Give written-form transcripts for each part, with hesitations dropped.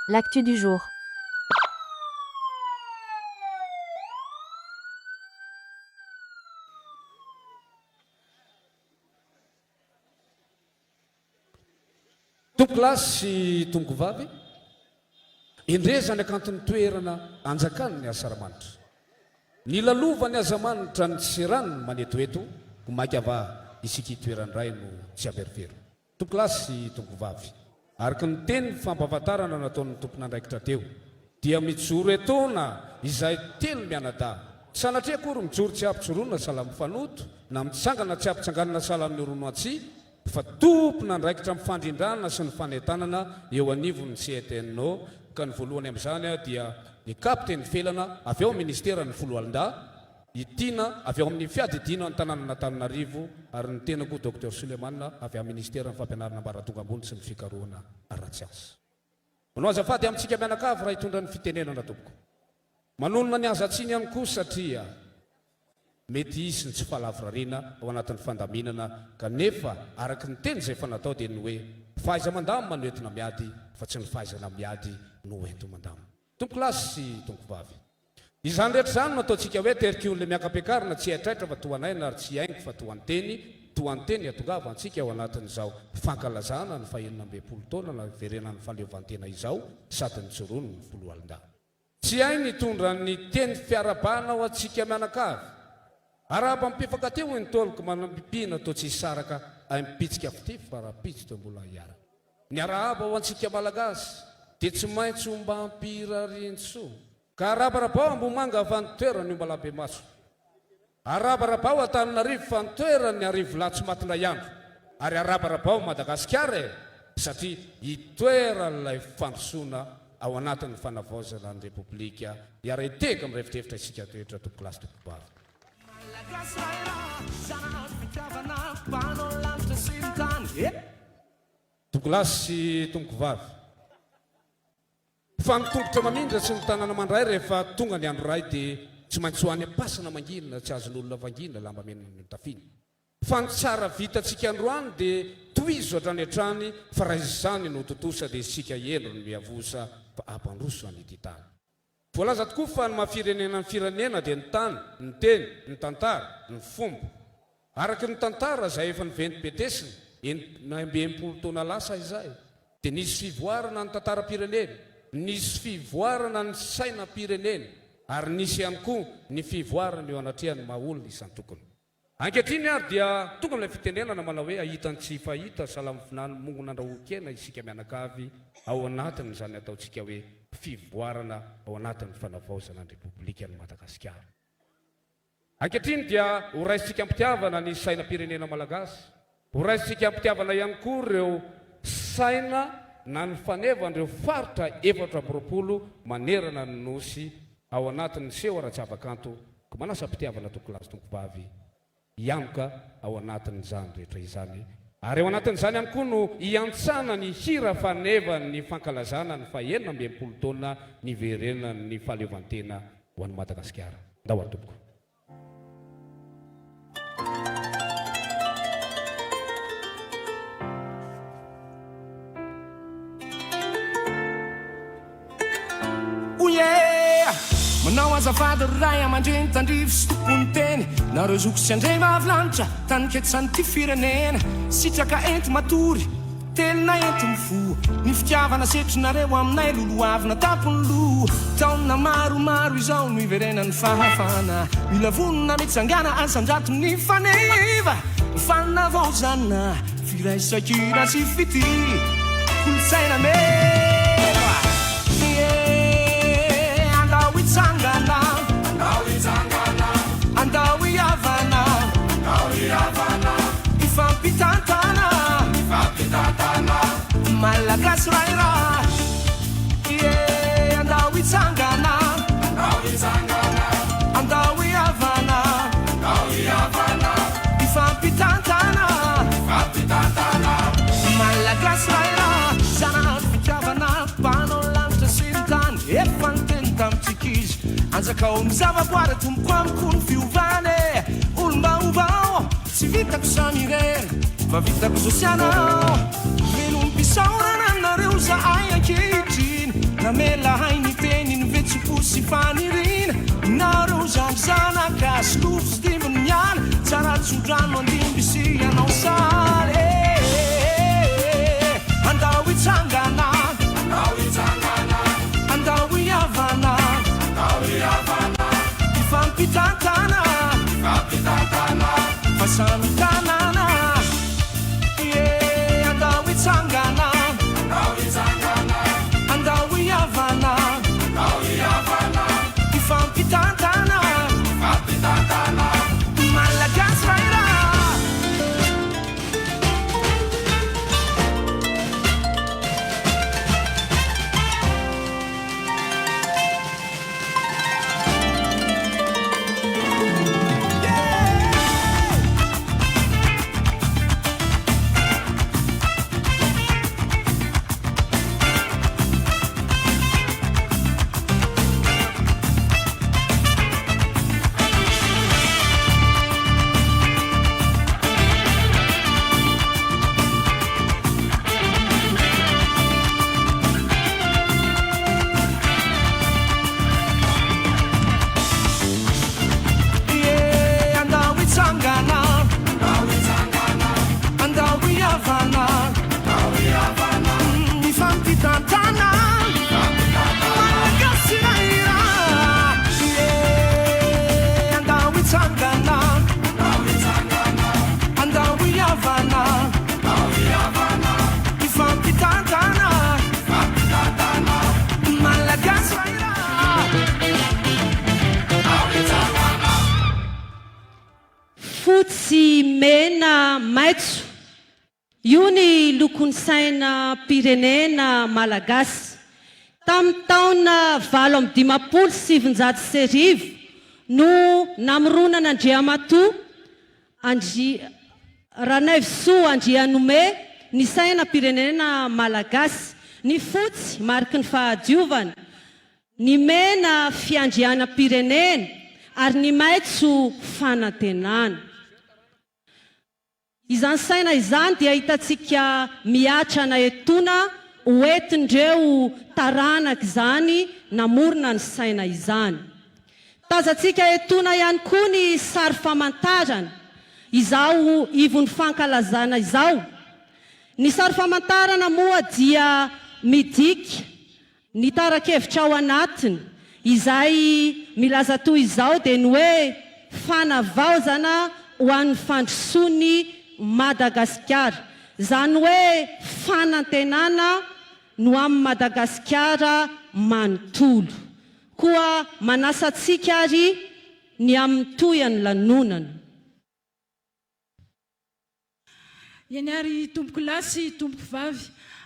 L'actu du jour. Tompoko lahy sy tompoko vavy, indreza ny hakanton'ny toerana anjakan'ny Asaramanitra. Nilalovan'ny Azamanitra ny tsirano manetoeto, ho maika va isika itoeran-dray no tsy haverivero. Tompokolahy sy tompokovavy, araka ny teny fampahafantarana nataon'ny tompon'andraikitra teo, dia mijoro etoana izahay telo mianadahy. Tsy sanatria akory mijoro tsy ampijoroana sahala amin'ny fanoto, na mitsangana tsy ampitsanganana sahala amin'ny oronoantsia, fa tompon'andraikitra amin'ny fandrindrana sy ny fanentanana eo anivon'ny CETNO, ka ny voalohany amin'izany dia ny Kapiteny Felana avy ao amin'ny Ministeran'ny Foloalindahy, I Tiana, avy ao amin'ny Fiadidiana ny Tanànan'Antananarivo, ary ny tenako, Docteur Suleiman, avy amin'ny Minisiteran'ny Fampianarana Ambaratonga Ambony sy ny Fikarohana Ara-tsiansa. Manao azafady amintsika mianakavy raha hitondra ny fitenenana, tompoko. Manonona ny aza tsiny ihany koa satria mety hisy ny tsy fahalavorariana ao anatin'ny fandaminana kanefa araka ny teny izay efa natao dia ny hoe fahaiza-mandamina no entina miady fa tsy ny fahaizana miady no enti-mandamina. Tompokolahy sy tompokovavy. Izany rehetra izany no ataontsika hoe terik'olona miaka-piakarina tsy haitraitra fa tohan'aina ary tsy haingo fa tohan-teny, tohan-teny hatongava antsika ao anatin'izao fankalazana ny fahenina ambinifolo taona naverenan'ny fahaleovantena izao sady nijoroany ny foloalindahy. Tsy hay ny hitondra ny teny fiarahabana ho antsika mianakavy. Arahaba amim-pifankatia hoy ny Ntaolo manam-pipiana toa tsy hisaraka aim-pitsika fitia fa rahampitso dia mbola hiaraka. Ny arahaba ho antsika Malagasy dia tsy maintsy ombam-pirarian-tsoa. Ka arabarabao Ambohimanga fa ny toeran'ny Ombalabemaso. Arabarabao Antananarivo fa ny toeran'ny Arivolahy tsy maty indray andro. Ary arabarabao Madagasikara e! Satria itoeran'ilay fandrosoana ao anatin'ny fanavaozana ny Repoblika hiara-hitehaka mirefodrefotra isika rehetra tompokolahy sy tompokovavy. Malagasy ray ra, zanahary fitiavana, mpanao ny lanitra sy ny tany e! Tompokolahy sy tompokovavy. Fa ny tongotra mamindra sy ny tanana mandray rehefa tonga ny andro iray dia tsy maintsy ho any am-pasana mangina tsy azon'olona vangiana lamba mena no tafiana. Fa ny tsara vitantsika androany dia tohizo hatrany hatrany fa raha izany no tontosa dia isika hendry no miavosa fa hampandroso an'ity tany. Voalaza tokoa fa ny maha firenena ny firenena dia ny tany, ny teny, ny tantara, ny fomba. Araka ny tantara izay efa noventibetesina, 66 taona lasa izay, dia nisy fivoarana ny tantaram-pirenena, nisy fivoarana ny sainam-pirenena ary nisy ihany koa ny fivoarana eo anatrehan'ny maha olona isan-tokony. Ankehitriny ary dia tonga amin'ilay fitenenana manao hoe ahita ny tsy fahita, salamo vinany mongona andrahoan-kena isika mianakavy ao anatin'izany ataontsika hoe fivoarana ao anatin'ny fanavaozana ny Repoblikan'i Madagasikara. Ankehitriny dia ho raisintsika am-pitiavana ny sainam-pirenena malagasy, ho raisintsika am-pitiavana ihany koa ireo saina na ny fanevan'ireo faritra 24 manerana ny Nosy ao anatin'ny seho ara-javakanto koa manasa am-pitiavana tompokolahy sy tompokovavy hianoka ao anatin'izany rehetra izany ary ao anatin'izany ihany koa no hiantsana ny hira fanevan'ny fankalazana ny fahenina amby enimpolo taona niverenan'ny fahaleovantena ho an'i Madagasikara. Ndao ary tompoko. Oye! Manao azafady ry ray aman-dreny tandrify sy tompon'ny teny Nareo zoky sy andrevavy lanitra taninketsan'ity firenena Sitraka enti-matory Telina ento mifoha Ny fitiavana setrinareo aminay lolohavina tampon'ny loha Taona maromaro izao no iverenan'ny fahafahana Mila vonona mitsangana asandrato ny faneva Fanavaozana Firaisankina sy fitia Kolontsaina meva Yeah Andao hitsangana Andao hitsangana Andao hihavana Andao hihavana Hifampitantana Hifampitantana Malagasy ray ra Yeah Andao hitsangana Andao hitsangana Andao hihavana Andao hihavana Hifampitantana Hifampitantana Malagasy ray ra Zanahary fitiavana Mpanao ny lanitra sy ny tany Efa niteny tamintsika izy Anjakao ny zavaboary Tompoko amiko ny fiovana e Olom-baovao Tsy vitako samy irery Fa vitako zao sy anao Velom-pisaorana anareo zahay ankehitriny. faniriana Nareo zandry zanaka sy nofo sy dimbin'ny ala Tsara tso-drano andimby sy ianao sahala eh Andao hitsangana Andao hitsangana Andao hihavana Andao hihavana Hifampitantana Hifampitantana Fa samy tanàna Ie, andao hitsangana, andao hitsangana, andao hihavana, andao hihavana, hifampitantana, hifampitantana, Malagasy ray ra. Ie, andao hitsangana, andao hitsangana, andao hihavana, andao hihavana, mifampitantana, mifampitantana, Malagasy iray rà. Ie, andao hitsangana, andao hitsangana, andao hihavana, andao hihavana, mifampitantana, mifampitantana, Malagasy iray rà. Fotsy, mena, maitso. Io ny lokon'ny sainam-pirenena malagasy. Tamin'ny taona 1958 no namoronan'Andriamatoa Andri Ranaivosoa Andrianome ny sainam-pirenena malagasy. Ny fotsy, mariky ny fahadiovana. Ny mena fiandrianam-pirenena ary ny maitso fanantenana. Izany saina izany dia hitantsika miatrana etoana ho entin'ireo taranaka izany namorona ny saina izany. Tazantsika etoana ihany koa ny sary famantarana izao ivon'ny fankalazana izao. Ny sary famantarana moa dia midika Ny tara-kevitra ao anatiny, izay milaza toy izao dia ny hoe fanavaozana ho an'ny fandrosoan'i Madagasikara. Izany hoe fanantenana no amin'i Madagasikara manontolo. Koa manasa antsika ary ny amin'ny tohian'ny lanonana. Eny ary tompoko lahy sy tompoko vavy,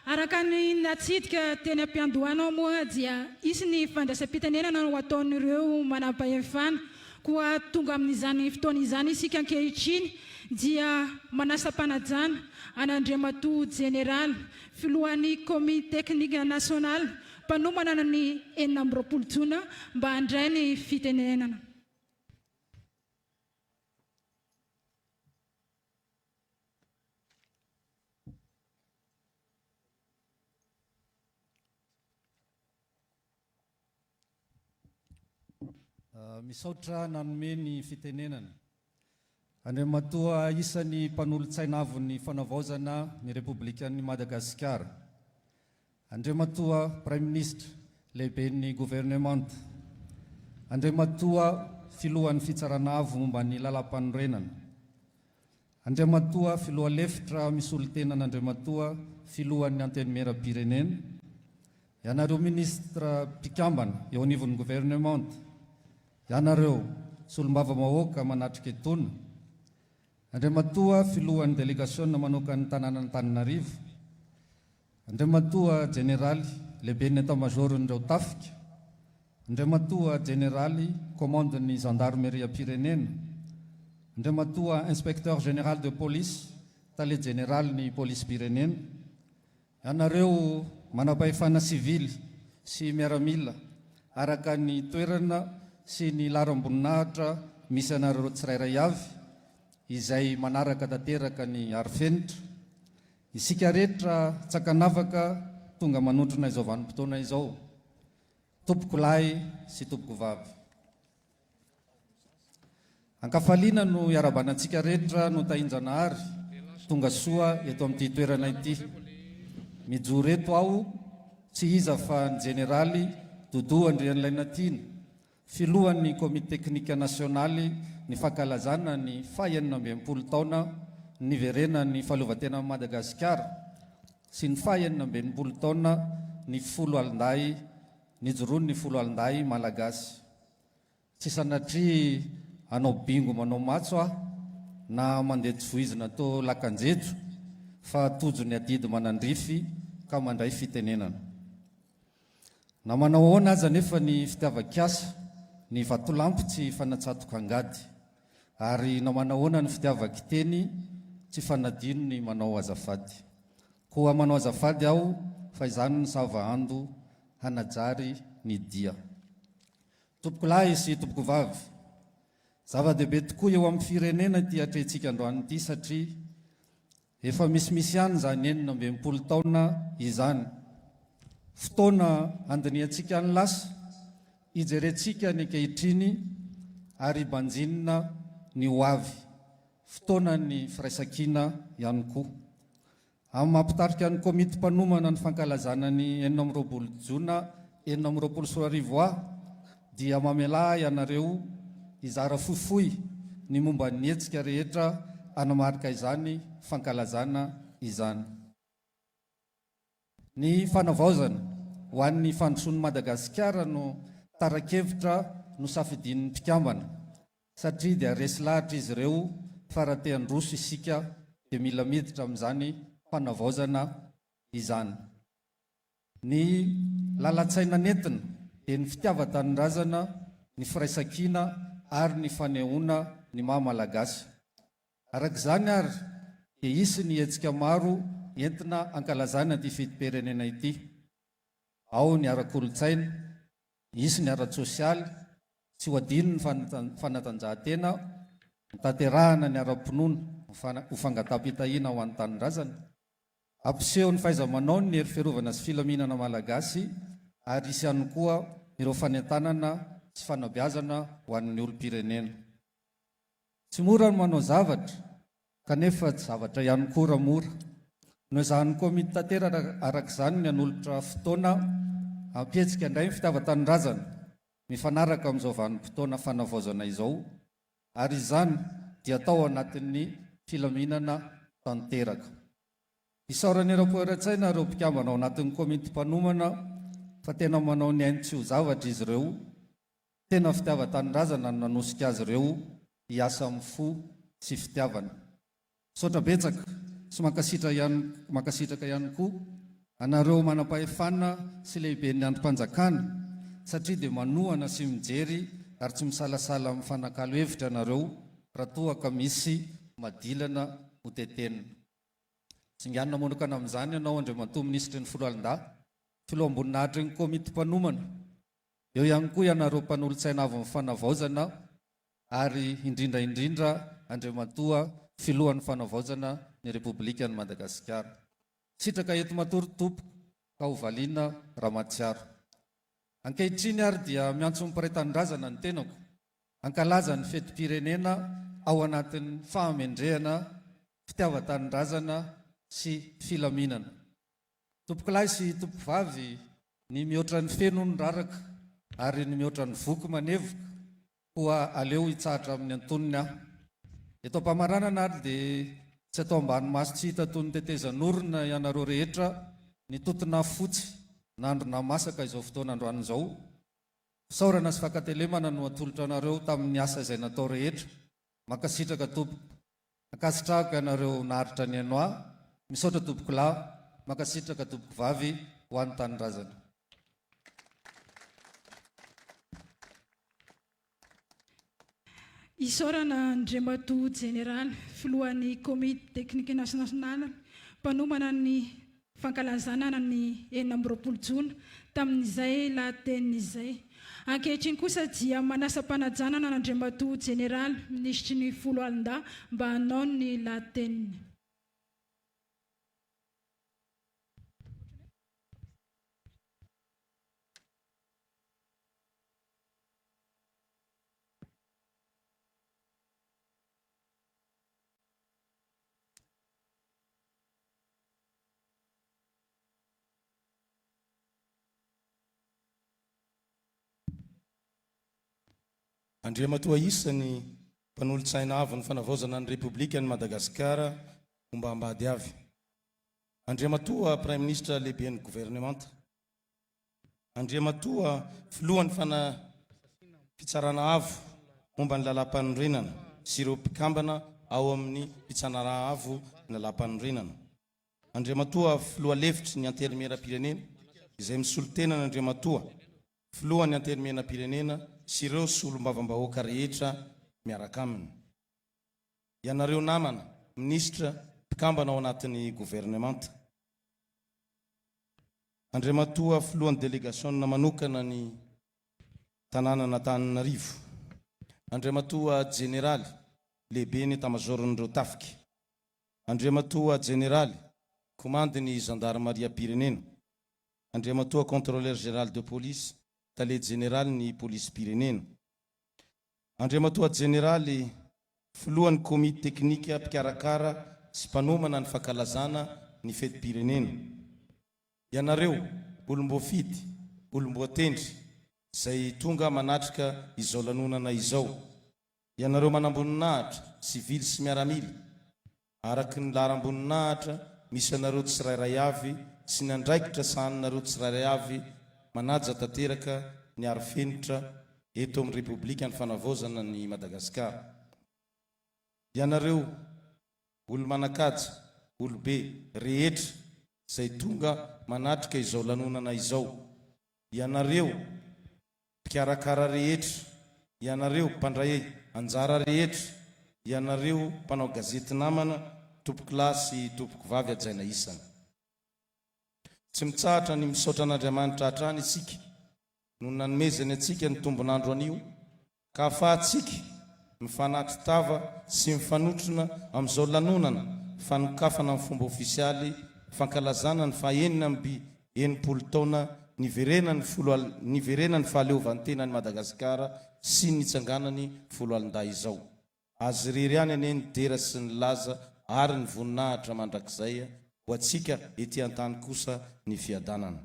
araka ny natsidika teny am-piandohana moa dia hisy ny fandraisam-pitenenana ho ataon'ireo manampahefana, koa tonga amin'izany fotoana izany isika ankehitriny dia manasa am-panajana an'Andriamatoa Jeneraly, Filohan'ny Komity Teknika Nasionaly mpanomana ny 26 jona mba handray ny fitenenana. Misaotra nanome ny fitenenana. Andriamatoa isany mpanolotsaina avon'ny fanavaozana ny Repoblikan'i Madagasikara. Andriamatoa Praiminisitra, Lehiben'ny Governemanta, Andriamatoa Filohan'ny Fitsarana Avo momba ny Lalàmpanorenana, Andriamatoa Filoha Lefitra misolo tena an'Andriamatoa Filohan'ny Antenimierampirenena, ianareo Minisitra mpikambana eo anivon'ny Governemanta, ianareo Solombavambahoaka manatrika etoana, Andriamatoa Filohan'ny Delegasiona manokan'ny Tanànan'Antananarivo, Andriamatoa Jeneraly Lehiben'ny Etamazaoron'ireo Tafika, Andriamatoa Jeneraly Komandin'ny Zandarimeriam-pirenena, Andriamatoa Inspecteur Général de Police, Tale Jeneralin'ny Polisim-pirenena, ianareo manampahefana sivily sy miaramila araka ny toerana sy ny laharam-boninahitra misy anareo tsirairay avy izay manaraka tanteraka ny arofenitra, Isika rehetra tsy ankanavaka tonga manotrona izao vanim-potoana izao. Tompokolahy sy tompokovavy. Ankafaliana no iarahabana antsika rehetra notahin-Janahary tonga soa eto amin'ity toerana ity. Mijoro eto aho tsy iza fa ny Jeneraly Doudou Andrianilainatiana, Filohan'ny Komity Teknika Nasionaly ny fankalazana ny faha 66 taona niverenan'ny fahaleovantenan'i Madagasikara sy ny faha 66 taona ny foloalindahy nijoroan'ny foloalindahy Malagasy. Tsy sanatria hanao bingo manao matso aho na mandeha tsy voizina toa lakan-jejo fa tojo ny adidy manandrify ka mandray fitenenana. Na manao ahoana aza anefa ny fitiavan-kiasa, ny vatolampy tsy fanatsatoka angady. Ary na manao ahoana ny fitiavan-kiteny, tsy fanadino ny manao azafady. Koa manao azafady aho fa izany no sava ando hanajary ny dia. Tompokolahy sy tompokovavy, zava-dehibe tokoa eo amin'ny firenena ity atrehintsika androany ity satria efa misimisy ihany izany 66 taona izany. Fotoana handinihantsika ny lasa, hijerentsika ny ankehitriny ary hibanjinina ny ho avy. Fotoanan'ny firaisankina ihany koa. Amin'ny maha mpitarika ny komity mpanomana ny fankalazana ny 26 jona 2026 ahy dia mamelà ahy ianareo hizara fohifohy ny momba ny hetsika rehetra hanamarika izany fankalazana izany. Ny fanavaozana ho an'ny fandrosoan'i Madagasikara no tara-kevitra nosafidian'ny mpikambana satria dia resy lahatra izy ireo fa raha te handroso isika dia mila miditra amin'izany fanavaozana izany. Ny lalan-tsaina nentina dia ny fitiavan-tanindrazana, ny firaisankina ary ny fanehoana ny maha Malagasy. Araka izany ary dia hisy ny hetsika maro entina hankalazana ity fetim-pirenena ity. Ao ny ara-kolontsaina, hisy ny ara-tsosialy, tsy ho adino ny fanatanjahantena, notanterahana ny ara-pinoana ho fangataham-pitahiana ho an'ny tanindrazana, hampiseho ny fahaiza-manaony ny hery fiarovana sy filaminana malagasy ary hisy ihany koa ireo fanentanana sy fanabeazana ho an'ny olom-pirenena. Tsy mora ny manao zavatra, kanefa tsy zavatra ihany koa raha mora. Noezahan'ny komity tanteraka araka izany ny hanolotra fotoana hampihetsika indray ny fitiavan-tanindrazana mifanaraka amin'izao vanim-potoana fanavaozana izao, ary izany dia atao ao anatin'ny filaminana tanteraka. Isaorana eram-po eran-tsaina ireo mpikambana ao anatin'ny komity mpanomana fa tena manao ny ainy tsy ho zavatra izy ireo, Tena fitiavan-tanindrazana no nanosika azy ireo hiasa amin'ny fo sy fitiavana. Misaotra betsaka sy mankasitra ihany mankasitraka ihany koa anareo manam-pahefana sy lehiben'ny andrim-panjakana satria dia manohana sy mijery ary tsy misalasala mifanakalo hevitra ianareo raha toa ka misy madilana ho tetenina. Singanina manokana amin'izany ianao Andriamatoa Minisitry ny Foloalindahy, Filoham-boninahitry ny Komity mpanomana. Eo ihany koa ianareo mpanolotsaina avon'ny fanavaozana ary indrindra indrindra Andriamatoa Filohan'ny Fanavaozana ny Repoblikan'i Madagasikara. Sitraka eto matory tompoko ka ho valiana raha mahatsiaro. Ankehitriny ary dia miantso ny mpiray tanindrazana ny tenako hankalaza ny fetim-pirenena ao anatin'ny fahamendrehana, fitiavan-tanindrazana sy filaminana. Tompokolahy sy tompokovavy, ny mihoatra ny feno hono raraka ary ny mihoatra ny voky manevoka, koa aleo hitsahatra amin'ny antonony aho. Eto am-pamaranana ary dia tsy atao ambany maso tsy hita toy ny tetezan'orona ianareo rehetra ny totonà fotsy nandro nahamasaka izao fotoana androany izao. Fisaorana sy fankatelemana no atolotra anareo tamin'ny asa izay natao rehetra. Mankasitraka tompoko. Ankasitrahako ianareo naharitra nihaino ahy. Misaotra tompokolahy, mankasitraka tompokovavy ho an'ny tanindrazana. Isaorana Andriamatoa Jeneraly, Filohan'ny Komity Teknika Nasionaly mpanomana ny fankalazana ny 26 jona, tamin'izay lahateniny izay. Ankehitriny kosa dia manasa am-panajanana an'Andriamatoa Jeneraly Minisitry ny Foloalindahy mba hanao ny lahateniny. Andriamatoa isany Mpanolotsaina Avon'ny Fanavaozana ny Repoblikan'i Madagasikara ombam-bady avy. Andriamatoa Praiminisitra Lehiben'ny Governemanta. Andriamatoa Filohan'ny fana Fitsarana Avo momba ny Lalàmpanorenana sy ireo mpikambana ao amin'ny Fitsanara Avo ny Lalàmpanorenana. Andriamatoa Filoha Lefitry ny Antenimierampirenena izay misolo tena an'Andriamatoa Filohan'ny Antenimierampirenena sy ireo Solombavambahoaka rehetra miaraka aminy. Ianareo namana Minisitra mpikambana ao anatin'ny Governemanta. Andriamatoa Filohan'ny Delegasiona manokana ny tanànan'Antananarivo. Andriamatoa Jeneraly Lehiben'ny Etamazaoron'ireo Tafika. Andriamatoa Jeneraly Komandin'ny Zandarimariam-pirenena. Andriamatoa Contrôleur Général de Police, Tale Jeneralin'ny Polisim-pirenena. Andriamatoa Jeneraly Filohan'ny Komity Teknika mpikarakara sy mpanomana ny fankalazana ny fetim-pirenena. Ianareo, olom-boafidy, olom-boatendry, izay tonga manatrika izao lanonana izao. Ianareo manamboninahitra, sivily sy miaramila, araka ny laharam-boninahitra misy anareo tsirairay avy sy ny andraikitra sahaninareo tsirairay avy manaja tanteraka ny arofenitra eto amin'ny Repoblikan'ny Fanavaozana an'i Madagasikara. Ianareo olo-manan-kaja, olobe rehetra izay tonga manatrika izao lanonana izao, ianareo mpikarakara rehetra, ianareo mpandray anjara rehetra, ianareo mpanao gazety namana, tompokolahy sy tompokovavy hajaina isany. Tsy mitsahatra ny misaotra an'Andriamanitra hatrany isika noho ny nanomezany antsika ny tombon'andro anio ka ahafahantsika mifanatri-tava sy mifanotrona amin'izao lanonana fanokafana amin'ny fomba ofisialy fankalazana ny faha 66 taona niverenan'ny niverenan'ny fahaleovantenan'i Madagasikara sy ny nitsanganany foloalindahy izao. Azy irery ihany anie ny dera sy ny laza ary ny voninahitra mandrakizay ho antsika ety an-tany kosa ny fiadanana.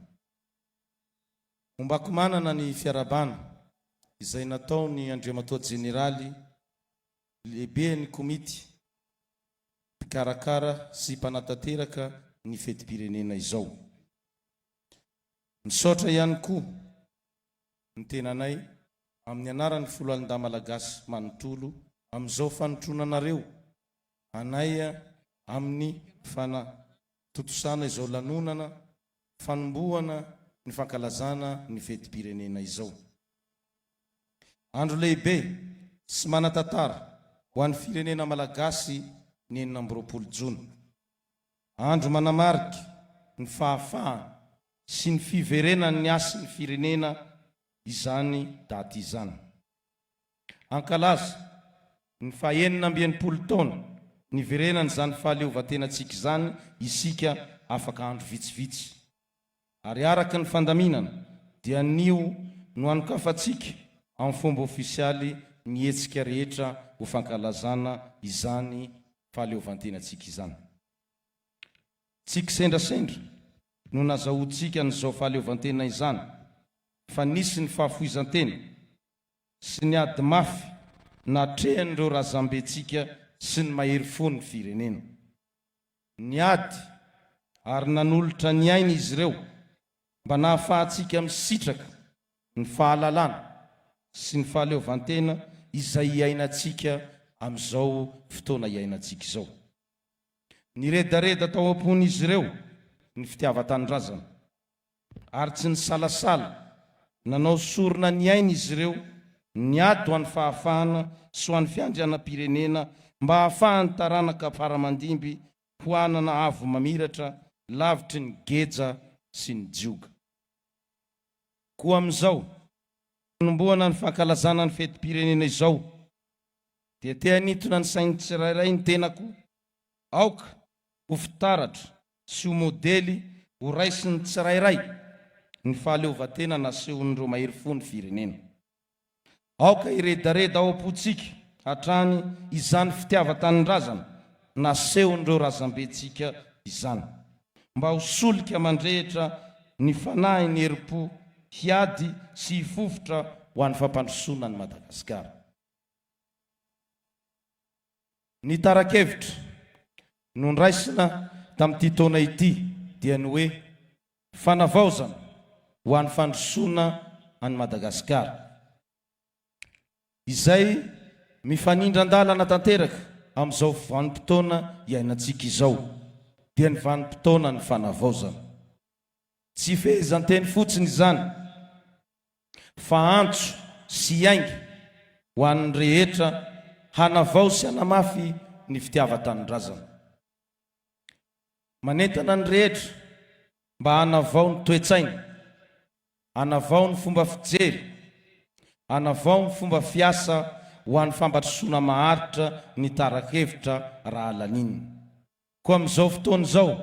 Ombako manana ny fiarahabana izay nataon'i Andriamatoa Jeneraly Lehiben'ny Komity mpikarakara sy mpanatanteraka ny fetim-pirenena izao. Misaotra ihany koa ny tenanay amin'ny anaran'ny Foloalindahy Malagasy manontolo amin'izao fanotronanareo anay amin'ny fanatontosana izao lanonana fanombohana ny fankalazana ny fetim-pirenena izao. Andro lehibe sy manan-tantara ho an'ny firenena Malagasy ny 26 jona. Andro manamarika ny fahafahana sy ny fiverenan'ny hasin'ny firenena izany daty izany. Hankalaza ny faha-66 taona niverenan'izany fahaleovantenantsika izany isika afaka andro vitsivitsy. Ary araka ny fandaminana dia anio no hanokafantsika amin'ny fomba ofisialy ny hetsika rehetra ho fankalazana izany fahaleovantenantsika izany. Tsy kisendrasendra no nazahoantsika an'izao fahaleovantena izany fa nisy ny fahafoizan-tena sy ny ady mafy natrehan'ireo razambentsika sy ny mahery fon'ny firenena. Niady ary nanolotra ny ainy izy ireo mba nahafahantsika misitraka ny fahalalana sy ny fahaleovantena izay iainantsika amin'izao fotoana iainantsika izao. Niredareda tao am-pon'izy ireo ny fitiavan-tanindrazana. Ary tsy nisalasala nanao sorona ny ainy izy ireo niady ho an'ny fahafahana sy ho an'ny fiandrianam-pirenena mba hahafahan'ny taranaka fara-mandimby ho hanana avo mamiratra lavitry ny geja sy ny jioga. Koa amin'izao fanombohana ny fankalazana ny fetim-pirenena izao dia te hanintona ny sain'ny tsirairay ny tenako, aoka ho fitaratra sy ho modely ho raisin'ny tsirairay ny fahaleovantena nasehon'ireo mahery fo ny firenena. Aoka hiredareda ao am-pontsika hatrany izany fitiavan-tanindrazana nasehon'ireo razambentsika izany, mba ho solika mandrehitra ny fanahin'ny herim-po hiady sy hifofotra ho an'ny fampandrosoana an'i Madagasikara. Ny tara-kevitra nondraisina tamin'ity taona ity dia ny hoe Fanavaozana ho an'ny fandrosoana an'i Madagasikara. Izay mifanindran-dalana tanteraka amin'izao vanim-potoana iainantsika izao dia ny vanim-potoanan'ny fanavaozana. Tsy fehezanteny fotsiny izany fa antso sy ainga ho an'ny rehetra hanavao sy hanamafy ny fitiavan-tanindrazana. Manentana ny rehetra mba hanavao ny toe-tsaina, hanavao ny fomba fijery, hanavao ny fomba fiasa ho an'ny fampandrosoana maharitra ny tara-kevitra raha laninina. Koa amin'izao fotoana izao,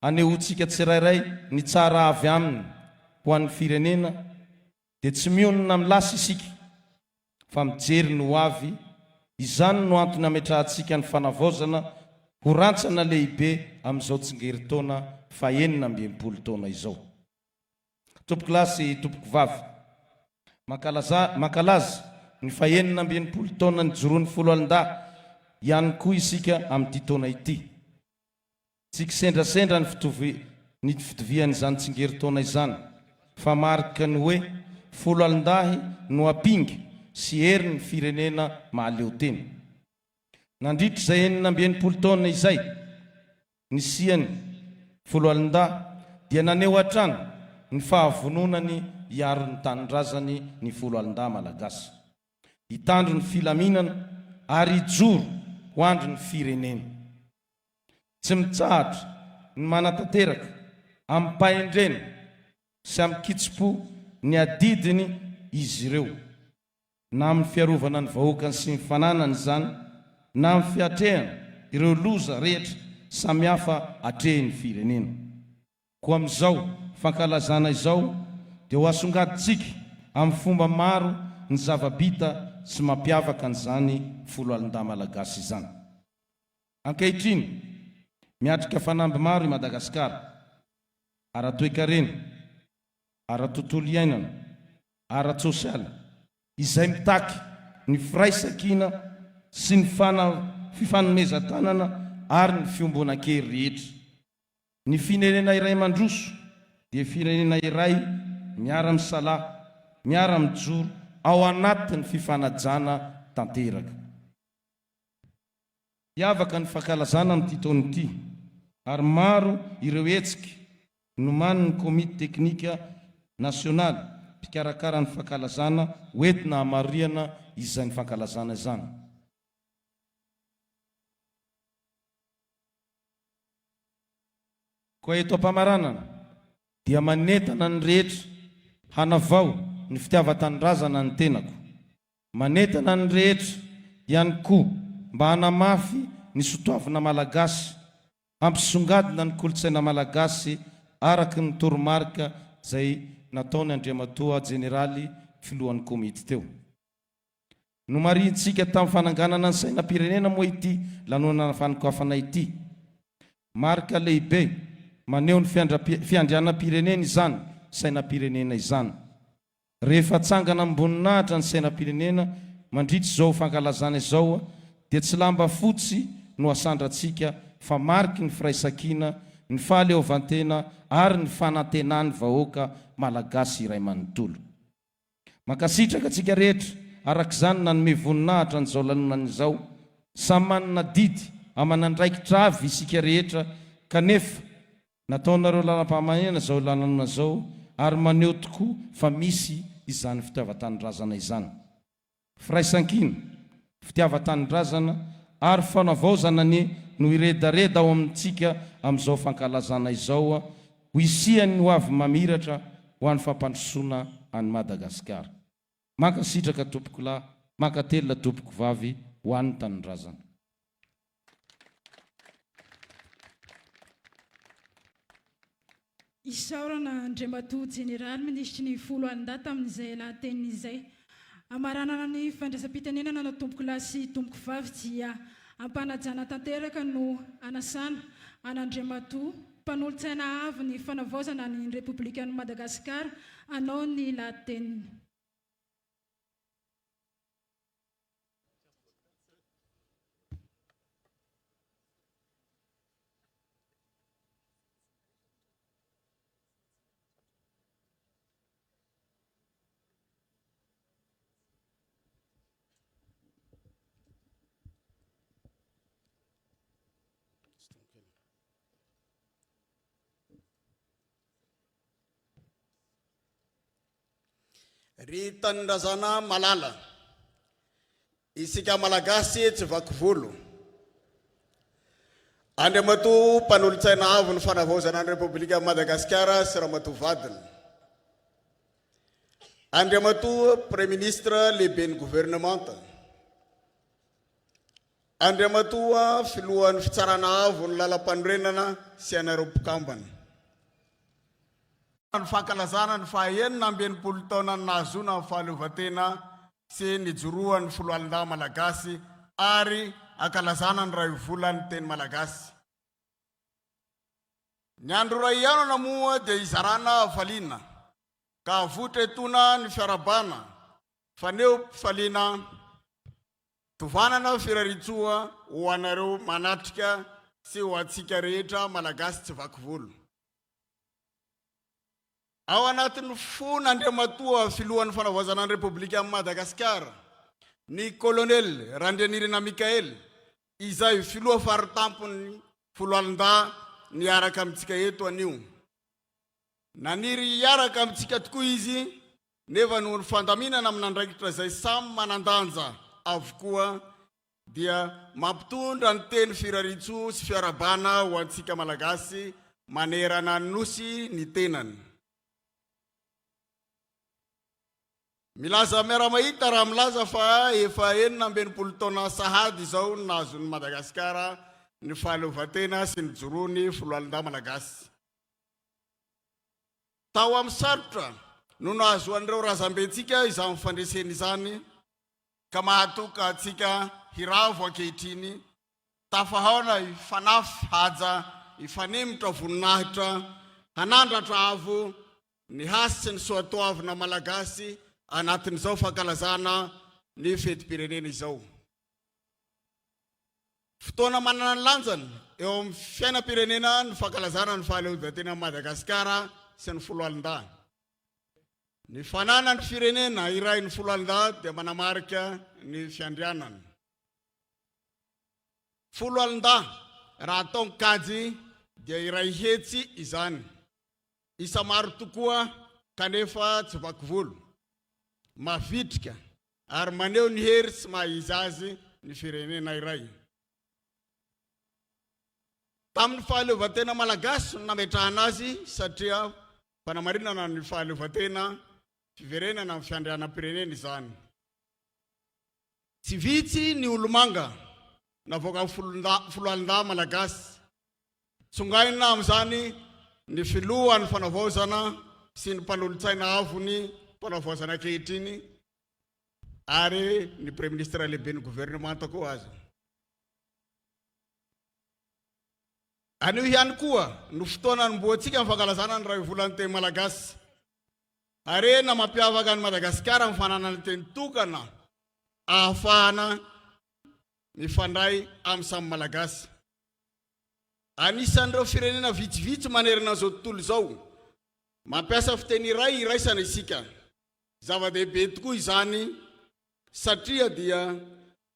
anehoantsika tsirairay ny tsara avy aminy ho an'ny firenena dia tsy mionona amin'ny lasa isika fa mijery ny ho avy, izany no antony ametrahantsika ny fanavaozana ho rantsana lehibe amin'izao tsingerin-taona fahenina amby 60 taona izao. Tompokolahy sy tompokovavy, mankalaza mankalaza ny fahenina amby 60 taona nijoroan'ny Foloalindahy ihany koa isika amin'ity taona ity. Tsy kisendrasendra ny fitovi ny fitovian'izany tsingerin-taona izany fa mariky ny hoe foloalindahy no ampinga sy herin'ny firenena mahaleo tena. Nandritra izay 66 taona izay nisiany foloalindahy dia naneho hatrany ny fahavononany hiaro ny tanindrazany ny foloalindahy malagasy. Hitandro ny filaminana ary hijoro ho andrin'ny firenena. Tsy mitsahatra ny manatanteraka amim-pahendrena sy amin-kitsim-po ny adidiny izy ireo, na amin'ny fiarovana ny vahoakany sy ny fananany izany, na amin'ny fiatrehana ireo loza rehetra samihafa atrehin'ny firenena. Koa amin'izao fankalazana izao dia ho asongadintsika amin'ny fomba maro ny zava-bita sy mampiavaka an'izany Foloalindahy Malagasy izany. Ankehitriny, miatrika fanamby maro i Madagasikara, ara-toekarena, ara-tontolo iainana, ara-tsosialy, izay mitaky ny firaisankina sy ny fifanomezan-tanana ary ny fiombonan-kery rehetra. Ny firenena iray mandroso dia firenena iray miara-misalahy, miara-mijoro ao anatin'ny fifanajana tanteraka. Hiavaka ny fankalazana amin'ity taona ity ary maro ireo hetsika nomanin'ny komity teknika nasionaly mpikarakara ny fankalazana hoentina hamarihana izany fankalazana izany. Koa eto am-pamaranana dia manentana ny rehetra hanavao ny fitiavan-tanindrazana ny tenako. Manentana ny rehetra ihany koa mba hanamafy ny sotoavina malagasy, hampisongadina ny kolontsaina malagasy araka ny toromarika izay nataon'i Andriamatoa Jeneraly Filohan'ny Komity teo. Nomarihintsika tamin'ny fananganana ny sainam-pirenena moa ity lanonana fanokafana ity. Marika lehibe maneho ny fiandrianam-pirenena izany sainam-pirenena izany. Rehefa atsangana amim-boninahitra ny sainam-pirenena mandritra izao fankalazana izao dia tsy lamba fotsy no asandrantsika fa mariky ny firaisankina, ny fahaleovantena ary ny fanantenan'ny vahoaka Malagasy iray manontolo. Mankasitraka antsika rehetra araka izany nanome voninahitra an'izao lanonana izao. Samy manana adidy aman'andraikitra avy isika rehetra kanefa Nataonareo lalam-pahamanena izao lanonana izao ary maneho tokoa fa misy izany fitiavan-tanindrazana izany. Firaisankina, fitiavan-tanindrazana ary fanavaozana anie no hiredareda ao amintsika amin'izao fankalazana izao ho hisian'ny ho avy mamiratra ho an'ny fampandrosoana an'i Madagasikara. Mankasitraka tompokolahy, mankatelina tompokovavy ho an'ny tanindrazana. Isaorana Andriamatoa Jeneraly Minisitry ny Foloalindahy tamin'izay lahateniny izay. Hamaranana ny fandraisam-pitenenana anao Tompokolahy sy Tompokovavy dia am-panajana tanteraka no anasana an'Andriamatoa Mpanolotsaina avo ny Fanavaozana ny Repoblikan'i Madagasikara hanao ny lahateniny. Ry tanindrazana malala, isika Malagasy tsy vaky volo. Andriamatoa Mpanolotsaina Avo ny Fanavaozana ny Repoblikan'i Madagasikara sy Ramatoa vadiny. Andriamatoa Praiminisitra Lehiben'ny Governemanta. Andriamatoa Filohan'ny Fitsarana Avo ny Lalampanorenana sy ianareo mpikambana. Ny fankalazana ny faha 66 taonan'ny nahazoana ny fahaleovantena sy nijoroan'ny Foloalindahy Malagasy ary ankalazana ny iray volan'ny teny malagasy. Ny andro iray hihaonana moa dia hizarana hafaliana ka avoitra etoana ny fiarahabana, faneho-pifaliana, tovanana firariantsoa ho anareo manatrika sy ho antsika rehetra Malagasy tsy vaky volo. Ao anatin'ny fon'Andriamatoa Filohan'ny Fanavaozana ny Repoblikan'i Madagasikara, ny Kolonely Randrianirina Michael, izay Filoha Faritampon'ny Foloalindahy niaraka amintsika eto anio. Naniry hiaraka amintsika tokoa izy, nefa noho ny fandaminana amin'andraikitra izay samy manan-danja avokoa dia mampitondra ny teny firariantsoa sy fiarahabana ho antsika Malagasy manerana ny Nosy ny tenany. Milaza miara-mahita raha milaza fa efa 66 taona sahady izao ny nahazoan'i Madagasikara ny fahaleovantena sy nijoroany Foloalindahy Malagasy. Tao amin'ny sarotra no nahazoan'ireo razambentsika izany fandresena izany, ka mahatoka antsika hiravo ankehitriny, tafahaona hifanafy haja, hifanemitra voninahitra, hanandratra avo ny hasy sy ny soatoavina malagasy anatin'izao fankalazana ny fetim-pirenena izao. Fotoana manana ny lanjany eo amin'ny fiainam-pirenena ny fankalazana ny fahaleovantenan'i Madagasikara sy ny foloalindahy. Ny fananan'ny firenena iray ny foloalindahy dia manamarika ny fiandrianany. Foloalindahy, raha atao ny kajy dia 100 izany. Isa maro tokoa kanefa tsy vakivolo. Mavitrika ary maneho ny hery sy maha izy azy ny firenena iray. Tamin'ny fahaleovantena malagasy no nametrahana azy satria Fanamarinana ny fahaleovantena, fiverenana amin'ny fiandrianam-pirenena izany. Tsy vitsy ny olomanga navoakan'ny foloalindahy malagasy. Tsongaina amin'izany ny filohan'ny fanavaozana sy ny mpanolotsaina avon'ny fanavaozana ankehitriny ary ny praiminisitra lehiben'ny governemanta koa aza. Anio ihany koa no fotoana hanombohantsika ny fankalazana ny iray volan'ny teny malagasy. Harena mampiavaka an'i Madagasikara ny fananana teny tokana ahafahana mifandray amin'ny samy Malagasy. Anisan'ireo firenena vitsivitsy manerana an'izao tontolo izao mampiasa fiteny iray iraisana isika. Zava-dehibe tokoa izany satria dia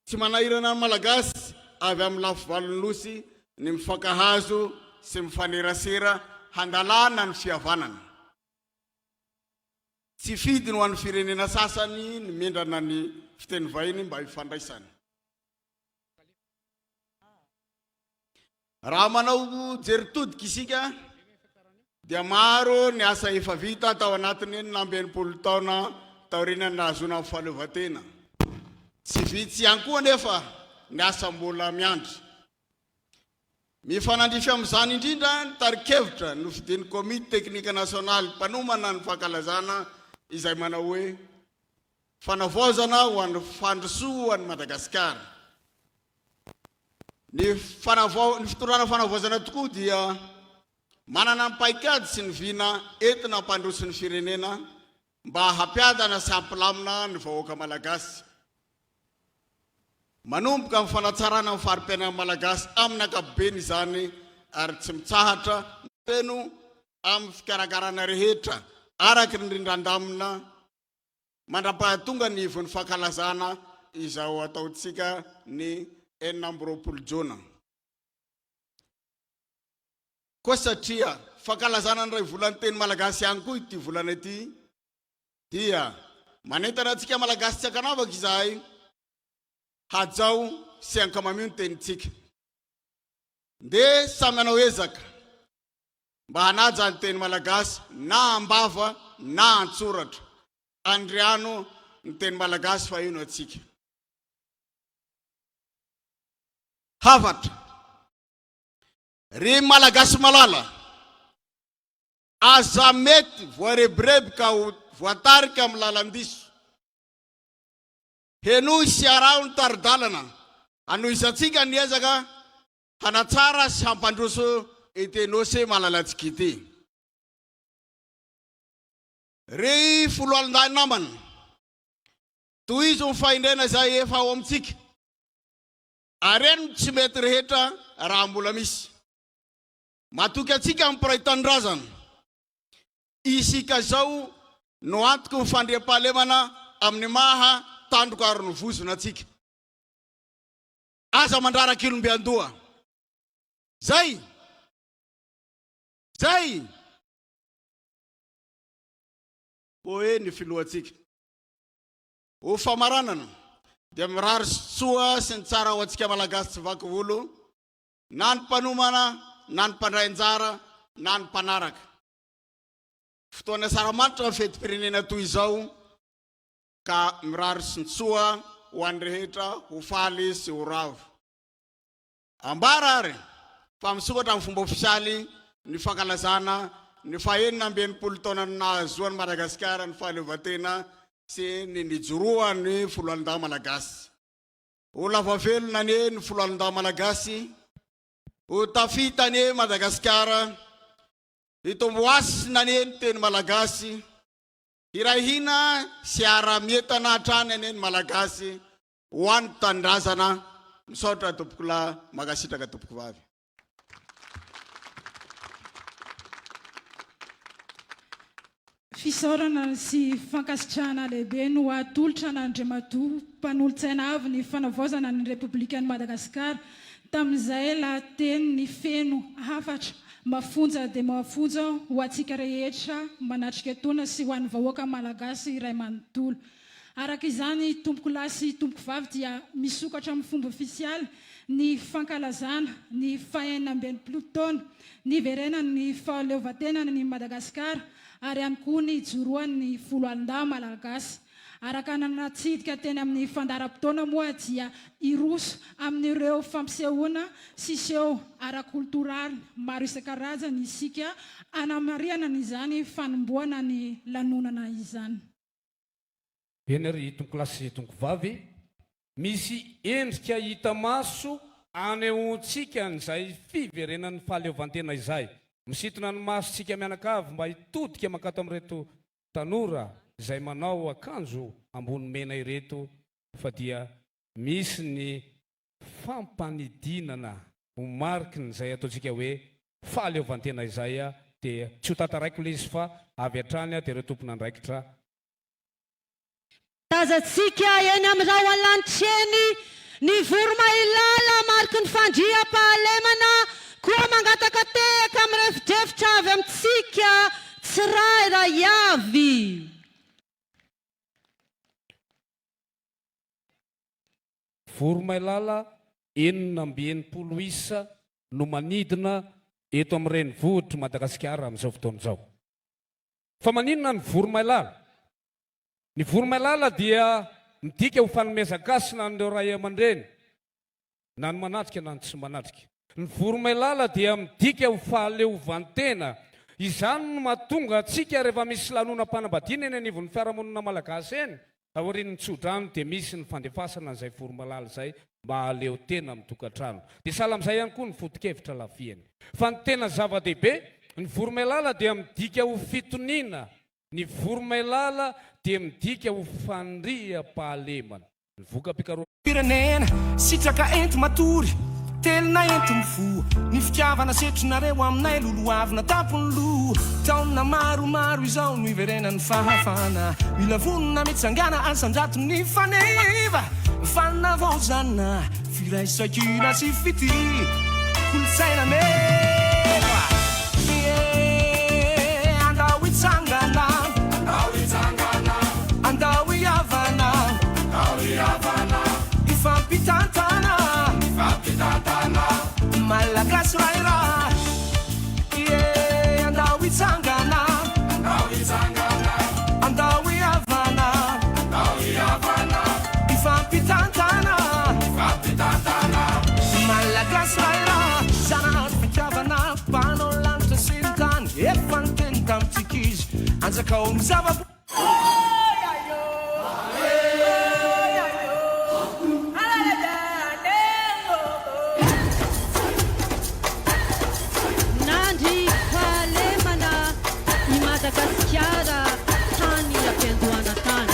Tsy manahirana ny Malagasy avy amin'ny lafivalon'ny Nosy ny mifankahazo sy mifanerasera handalana ny fihavanana. Tsy fidiny ho an'ny firenena sasany ny mindrana ny fiteny vahiny mba hifandraisany. Raha manao jery todika isika dia maro ny asa efa vita tao anatin'ny 66 taona taorian'ny nahazoana ny fahaleovantena. Tsy vitsy ihany koa anefa ny asa mbola miandry. Mifanandrify amin'izany indrindra ny tari-kevitra nofidian'ny Komity Teknika Nasionaly mpanomana ny fankalazana izay manao hoe Fanavaozana ho an'ny fandrosoan'i Madagasikara. Ny fanavao, ny fitondrana fanavaozana tokoa dia manana ny paikady sy ny vina entina hampandroso ny firenena mba hampiadana sy hampilamina ny vahoaka malagasy. Manomboka amin'ny fanatsarana ny fari-piainan'ny Malagasy amin'ny ankapobeny izany ary tsy mitsahatra feno amin'ny fikarakarana rehetra araka ny rindran-damina Mandra-pahatonga ny ivon'ny fankalazana izao ataontsika ny 26 jona. Koa satria fankalazana ny iray volan'ny teny malagasy ihany koa ity volana ity dia. Manentana antsika Malagasy tsy ankanavaka izahay, hajao sy ankamamio ny tenintsika. Ndeha samy hanao ezaka mba hanaja ny teny malagasy na am-bava na an-tsoratra. Andriano ny teny malagasy fa io no antsika. Hafatra. Ry Malagasy malala, aza mety voarebireby ka ho voatarika amin'ny lalan-diso. Henoy sy araho ny tari-dalana hanohizantsika ny ezaka hanatsara sy hampandroso ity Nosy malalantsika ity. Ry foloalindahy namana, tohizo ny fahendrena izay efa ao amintsika. Areno ny tsy mety rehetra raha mbola misy. Matoky antsika ny mpiray tanindrazana. Isika izao no antoky ny fandriampahalemana amin'ny maha tandroka aron'ny vozona antsika. Aza mandraraka ilomby an-doha. Zay! Zay! Hoy ny filohantsika. Ho famaranana dia mirary soa sy ny tsara ho antsika Malagasy tsy vaky volo na ny mpanomana na ny mpandray anjara na ny mpanaraka. Fotoana asaramanitra ny fetim-pirenena toy izao ka mirary sy ny soa ho an'ny rehetra ho faly sy ho ravo. Ambara ary fa misokatra amin'ny fomba ofisialy ny fankalazana ny faha-66 taonan'ny nahazoan'i Madagasikara ny fahaleovantena sy ny nijoroan'ny Foloalindahy Malagasy. Ho lava velona anie ny Foloalindahy Malagasy, ho tafita anie Madagasikara, hitombo hasina anie ny teny Malagasy, hiray hina sy hiara-mientana hatrany anie ny Malagasy Ho an'ny tanindrazana, misaotra tompokolahy, mankasitraka tompokovavy. Fisaorana sy fankasitrahana lehibe no atolotra an'Andriamatoa Mpanolotsaina Avo ny Fanavaozana ny Repoblikan'i Madagasikara tamin'izay lahateniny feno hafatra mafonja dia mafonja ho antsika rehetra manatrika etoana sy ho an'ny vahoaka Malagasy iray manontolo. Araka izany tompokolahy sy tompokovavy dia misokatra amin'ny fomba ofisialy ny fankalazana ny faha-66 taona niverenan'ny fahaleovantenan'i Madagasikara ary ihany koa ny nijoroan'ny Foloalindahy Malagasy. Araka ny natsidika teny amin'ny fandaharam-potoana moa dia hiroso amin'ireo fampisehoana sy seho ara-koltoraly maro isan-karazany isika hanamarihana izany fanombohana ny lanonana izany. Eny ry tompokolahy sy tompokovavy, misy endrika hita maso anehoantsika an'izay fiverenan'ny fahaleovantena izay. Misintona ny masontsika mianakavy mba hitodika mankato amin'ireto tanora izay manao akanjo ambony mena ireto fa dia misy ny fampanidinana ho mariky ny izay ataontsika hoe fahaleovantena izay dia tsy ho tantaraiko ilay izy fa avy hatrany dia ireo tompon'andraikitra Tazantsika eny amin'ny rahona lanitra eny ny voromailala mariky ny fandriampahalemana, koa mangataka tehaka mirefodrefotra avy amintsika tsirairay avy. Voromailala 66 isa no manidina eto amin'ny renivohitr'i Madagasikara amin'izao fotoana izao. Fa maninona ny voromailala? Ny voromailala dia midika ho fanomezan-kasina an'ireo ray aman-dreny, na ny manatrika na ny tsy manatrika. Ny voromailala dia midika ho fahaleovantena. Izany no mahatonga antsika rehefa misy lanonam-panambadiana eny anivon'ny fiarahamonina malagasy eny, aorian'ny tsodrano dia misy ny fandefasana an'izay voromailala izay mba hahaleo tena amin'ny tokantrano. Dia sahala amin'izay ihany koa ny foto-kevitra lafihany. Fa ny tena zava-dehibe, ny voromailala dia midika ho fitoniana Ny voromailala dia midika ho fandriampahalemana. Ny voka-pikarohana. Firenena, sitraka enti-matory, telina enti-mifoha, ny fitiavana setrinareo aminay lolohavina tampon'ny loha, taona maromaro izao no iverenan'ny fahafahana, mila vonona mitsangana asandrato ny faneva, fanavaozana, firaisankina sy fitia, kolontsaina meva. Andao hitsangana, andao hitsangana, andao. Zakao ny zava Nandry fahalemana i Madagasikara tany am-piandohana tany.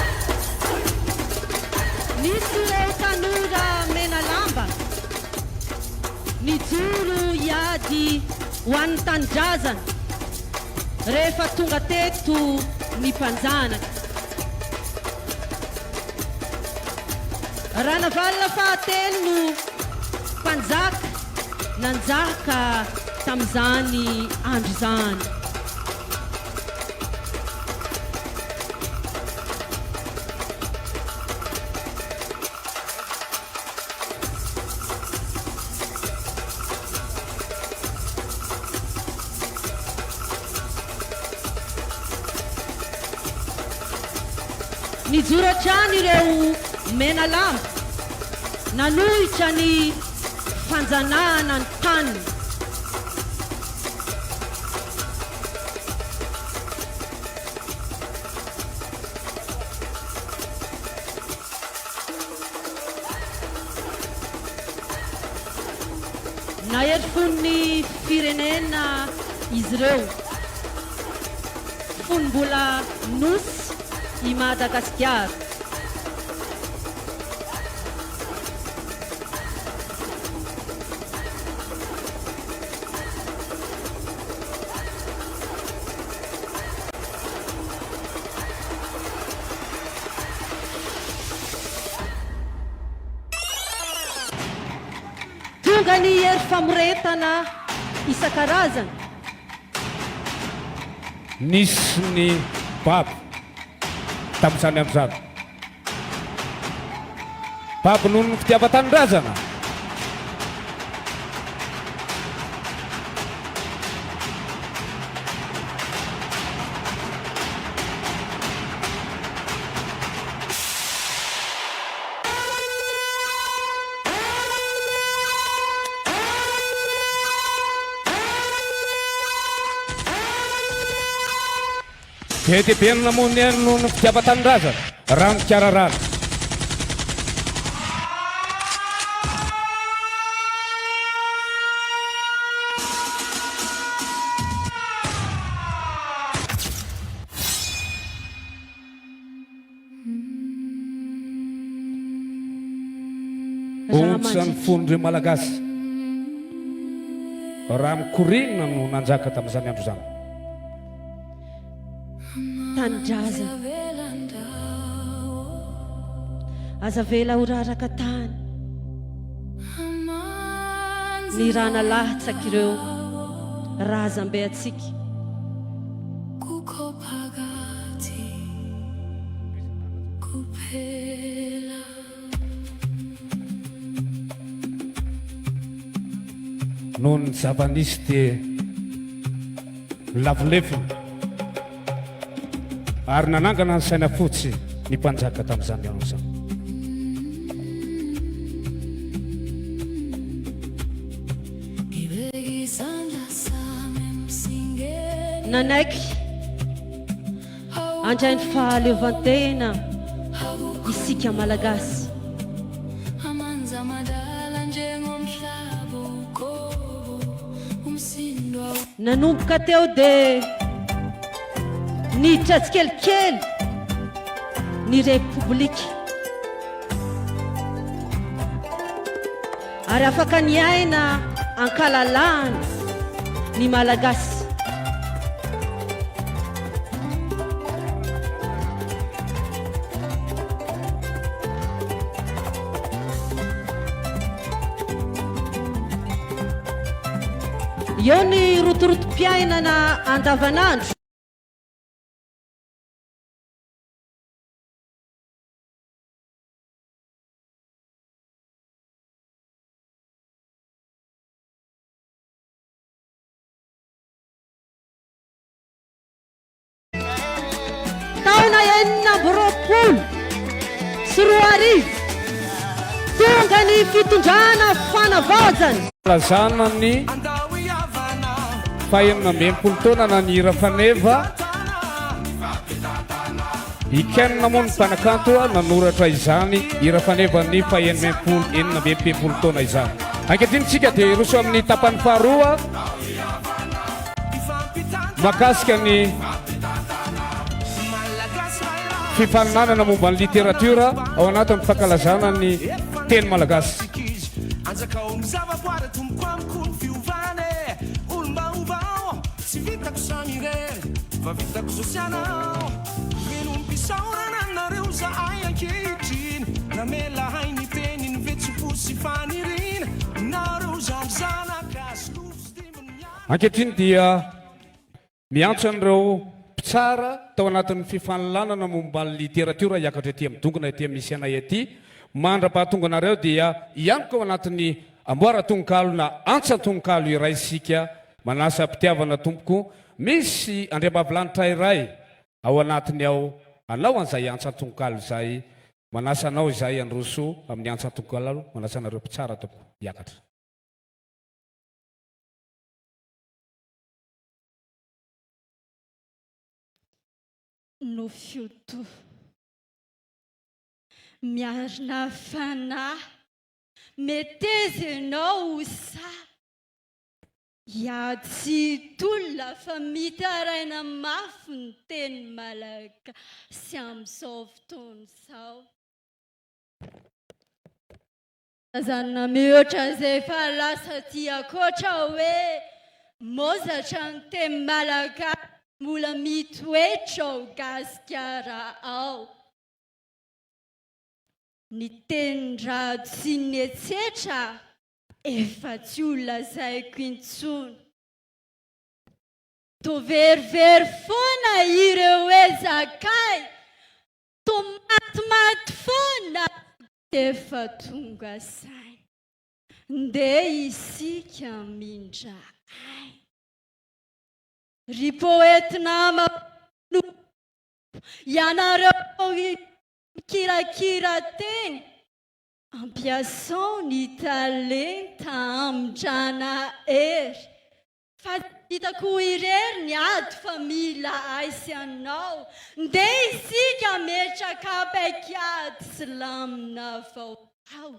Nisy ireo tanora mena lamba nijoro hiady ho an'ny tanindrazana rehefa tonga teto ny mpanjanaka. Ranavalona fahatelo no mpanjaka nanjaka tamin'izany andro izany. Nijoro hatrany ireo mena lamba nanohitra ny fanjanahana ny taniny. Nahery fon'ny firenena izy ireo fony mbola Nosy i Madagasikara. Tonga ny hery famoretana isan-karazany. Nisy ny babo tamin'izany andro izany. Babo noho ny fitiavan-tanindrazana. Be dia be ny namono ny ainy noho ny fitiavan-tanindrazana, raha ny fikararana. Ontsa ny fon'ireo Malagasy raha mikoriana no nanjaka tamin'izany andro izany. Tanindrazana. Aza avela ho raraka tany ny rà nalatsak'ireo razambe antsika. Noho ny zava-nisy dia lavo lefona ary nanangana ny saina fotsy ny mpanjaka tamin'izany andro izany. Nanaiky handray ny fahaleovantena isika Malagasy. Nanomboka teo dia niditra tsikelikely ny Repoblika. Ary afaka niaina ankalalahana ny Malagasy. Eo ny rotorotom-piainana andavanandro. Taona 2026, tonga ny fitondrana fanavaozana. Lazana ny faha 66 taona na ny hira faneva. I Ken moa no mpanakanto nanoratra izany hira fanevan'ny fahenina 66 taona izany. Ankehitriny isika dia hiroso amin'ny tapany faharoa mahakasika ny fifaninanana momba ny literatiora ao anatin'ny fankalazana ny teny malagasy. Ankehitriny dia miantso an'ireo mpitsara tao anatin'ny fifanolanana momba ny literatiora hiakatra ety amin'ny dongona ety amin'ny misy anay ety. Mandra-pahatonga anareo dia hianoka ao anatin'ny amboaran-tononkalo na antsan-tononkalo iray isika. Manasa am-pitiavana tompoko. Misy andriambavilanitra iray ao anatiny ao anao an'izay antsan-tononkalo izay. Manasa anao izahay handroso amin'ny antsan-tononkalo. Manasa anareo mpitsara tompoko hiakatra. Nofy oto. Miarina fanahy. Meteza ianao ho sahy. Hiady sy hitolona fa mitaraina mafy ny teny malagasy amin'izao fotoana izao. Tazanina mihoatra izay efa lasa aty ankoatra hoe mozatra ny teny malagasy mbola mitoetra ao Gasikara ao. Ny tenin-dRado sy ny etsetra efa tsy ho lazaiko intsony. Toa verivery foana ireo ezakay, toa matimaty foana efa tonga saina. Ndeha isika hamindra aina. Ry poety namako, ianareo mikirakira teny, ampiasao ny talenta hamindrana hery. Fa tsy vitako irery ny ady fa mila ahy sy anao. Ndeha isika hametraka paikady sy lamina vaovao.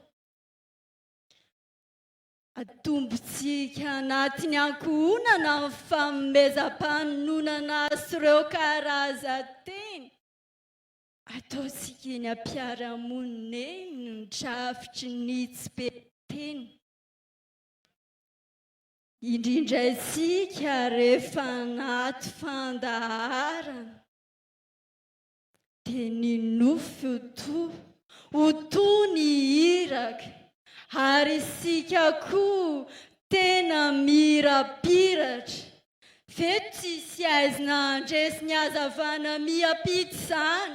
Atombontsika anatin'ny ankohonana ny fanomezam-panononana sy ireo karazan-teny. Ataontsika eny am-piarahamonina eny ny drafitry ny tsipelin-teny. Indrindra isika rehefa anaty fandaharana dia ny nofy ho to, ho to ny iraka ary isika koa tena mirapiratra. F'eto tsisy aizina handresy ny hazavana miampita izany.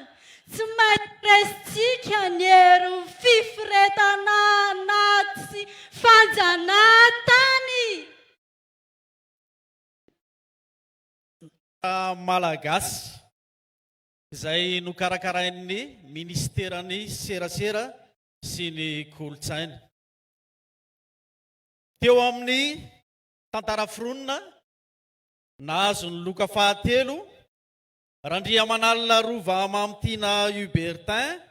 Tsy maintsy raisintsika ny herin'ny fiforetana anaty sy fanjanahantany. Malagasy izay nokarakarain'ny Minisiteran'ny Serasera sy ny Kolontsaina. Teo amin'ny tantara foronina, nahazo ny loka fahatelo, Randriamanalina Rova Mamitiana Hubertin,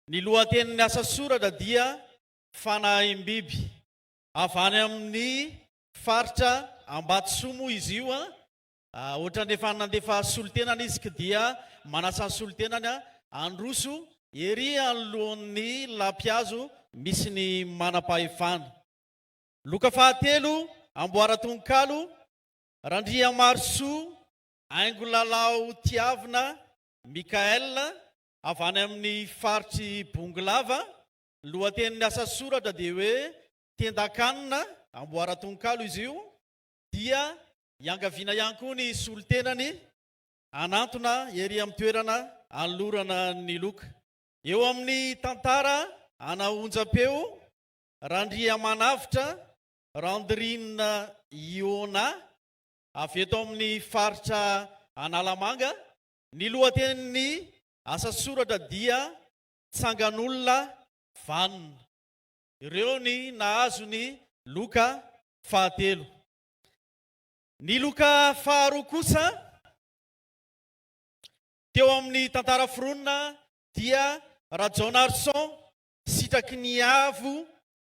ny lohatenin'ny asa soratra dia Fanahim-biby. Avy any amin'ny faritra Ambatosoa moa izy io, ohatran'ny efa nandefa solontenana izy ka dia manasa ny solontenany handroso ery anoloan'ny lampihazo misy ny manam-pahefana. Loka fahatelo, amboaran-tononkalo, Randriamarosoa Haingolalao Tiavina Michaël, avy any amin'ny faritr'i Bongolava. Ny lohatenin'ny asa soratra dia hoe Tendan-kanina, amboaran-tononkalo izy io, dia iangaviana ihany koa ny solontenany hanantona ery amin'ny toerana hanolorana ny loka. Eo amin'ny tantara ana onjam-peo, Randriamanavotra Randrine Iona, avy eto amin'ny faritra Analamanga. Ny lohatenin'ny asa soratra dia Tsangan'olona vanona. Ireo ny nahazo ny loka fahatelo. Ny loka faharoa kosa. Teo amin'ny tantara foronina dia Rajaonarison Sitraky ny Avo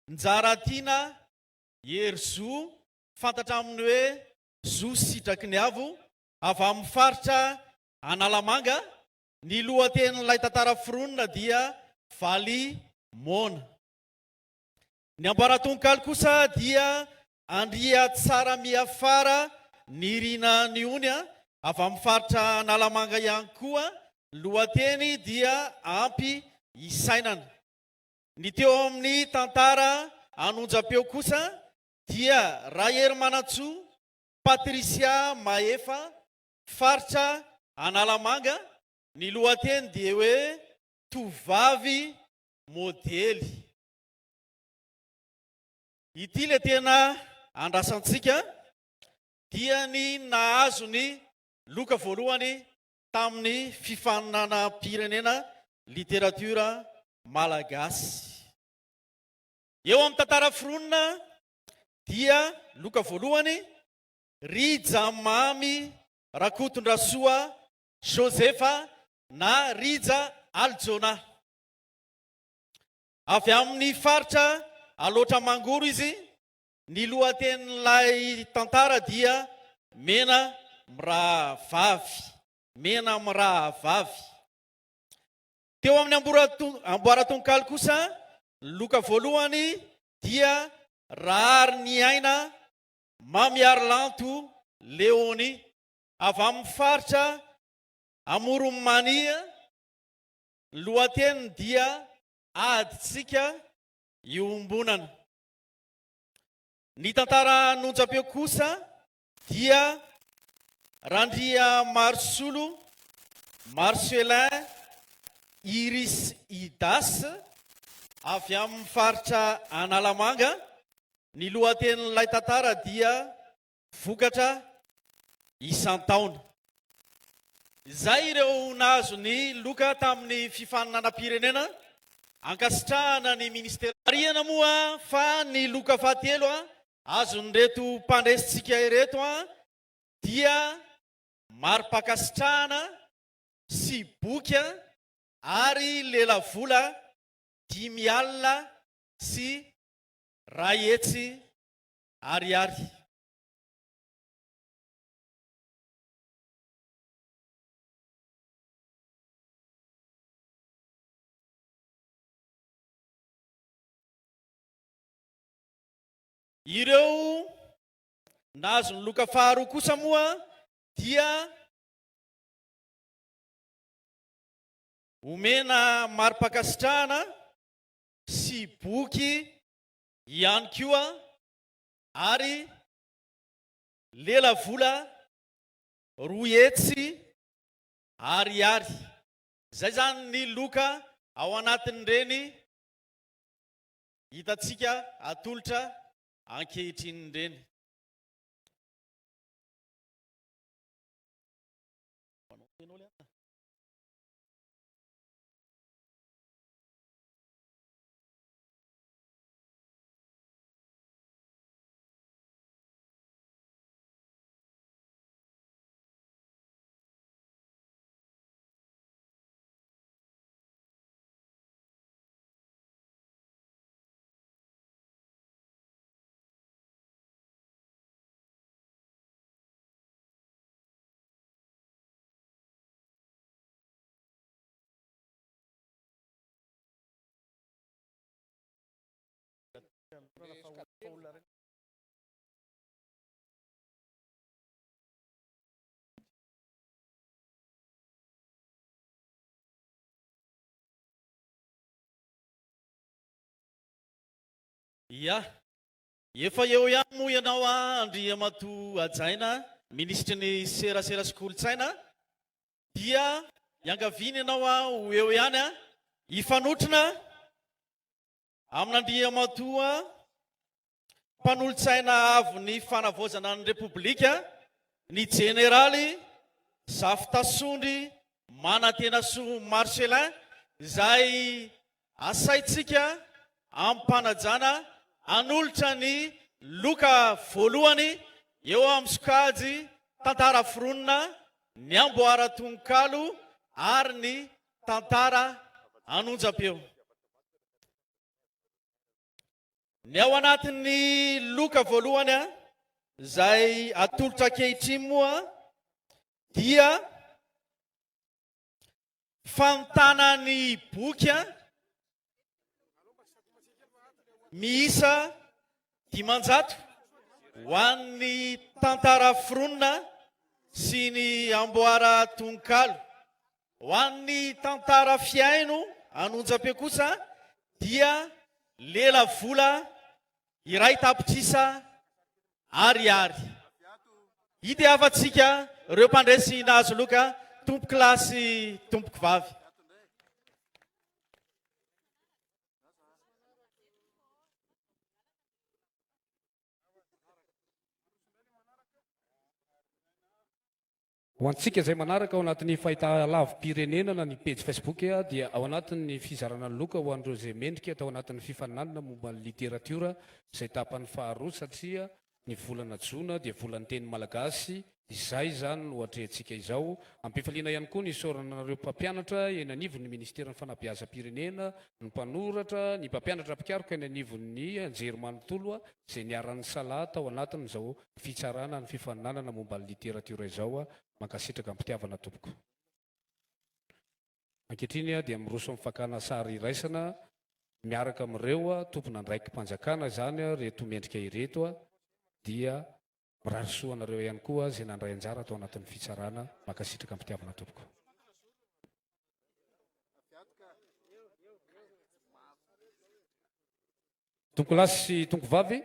Njaratiana Herizo, fantatra amin'ny hoe Zo Sitraky ny Avo, avy amin'ny faritra Analamanga, ny lohatenin'ilay tantara foronina dia Valiha Moana. Ny ambaratononkalo kosa dia Andriatsaramiafara Nirina Niony avy amin'ny faritra Analamanga ihany koa, ny lohateny dia Ampy isainana. Ny teo amin'ny tantara an'onjam-peo kosa dia Raherimanantsoa Patricia Mahefa, faritra Analamanga, ny lohateny dia hoe Tovovavy modely. Ity ilay tena andrasantsika dia ny nahazo ny loka voalohany tamin'ny fifaninanam-pirenena literatiora malagasy. Eo amin'ny tantara foronina dia loka voalohany Rija Mamy Rakotondrasoa Joseph na Rija Aljona. Avy amin'ny faritra Alaotra Mangoro izy, ny lohatenin'ilay tantara dia Mena mirahavavy. Mena mirahavavy. Teo amin'ny amboara-tononkalo kosa, ny loka voalohany dia Rahariniaina Mamiarilanto Léonie, avy amin'ny faritra Amoron'i Mania, Ny lohateniny dia Adintsika iombonana. Ny tantara an'onjam-peo kosa dia Randriamarosolo Marcelin Iris Idas avy amin'ny faritra Analamanga. Ny lohatenin'ilay tantara dia Vokatra isan-taona. Izay ireo nahazo ny loka tamin'ny fifaninanam-pirenena ankasitrahana ny Ministera. Marihana moa fa ny loka fahatelo azon'ireto mpandresintsika ireto dia mari-pankasitrahana sy boky ary lelavola 105 0100 ariary. Ireo nahazo ny loka faharoa kosa moa dia omena mari-pankasitrahana sy boky ihany koa ary lelavola 200 ariary. Izay izany ny loka ao anatin'ireny hitantsika atolotra ankehitriny ireny. Ia. Efa eo ihany moa ianao Andriamatoa Hajaina, Minisitry ny Serasera sy Kolontsaina, dia iangaviana ianao ho eo ihany hifanotrona Amin'Andriamatoa Mpanolotsaina Avon'ny Fanavaozana ny Repoblika, ny Jeneraly Zafitasondry Manantenasoa Marcellin, izay asaintsika amim-panajana hanolotra ny loka voalohany eo amin'ny sokajy tantara foronina, ny amboara tononkalo. ary ny tantara an'onjam-peo. Ny ao anatin'ny loka voalohany izay atolotra ankehitriny moa dia fanontana ny boky miisa 500 ho an'ny tantara foronina sy ny amboara tononkalo. Ho an'ny tantara fihaino an'onjam-peo kosa dia lelavola 1 tapitrisa ariary. Itehafantsika ireo mpandresy nahazo loka, tompokolahy sy tompokovavy. Ho antsika izay manaraka ao anatin'ny fahitalavi-pirenena na ny pejy Facebook dia ao anatin'ny fizarana ny loka ho an'ireo izay mendrika tao anatin'ny fifaninanana momba ny literatiora izay tapany faharoa satria ny volana jona dia volan'ny teny malagasy izay izany no atrehintsika izao. Ampifaliana ihany koa ny isaorana anareo mpampianatra eny anivon'ny ministeran'ny fanabeazam-pirenena, ny mpanoratra, ny mpampianatra mpikaroka eny anivon'ny anjerimanontolo izay niara-nisalahy tao anatin'izao fitsarana ny fifaninanana momba ny literatiora izao aho. Mankasitraka am-pitiavana tompoko. Ankehitriny aho dia miroso amin'ny fakana sary iraisana miaraka amin'ireo tompon'andraiki-panjakana izany ireto mendrika ireto dia mirary soa anareo ihany koa izay nandray anjara tao anatin'ny fitsarana. Mankasitraka am-pitiavana tompoko. Tompokolahy sy tompokovavy,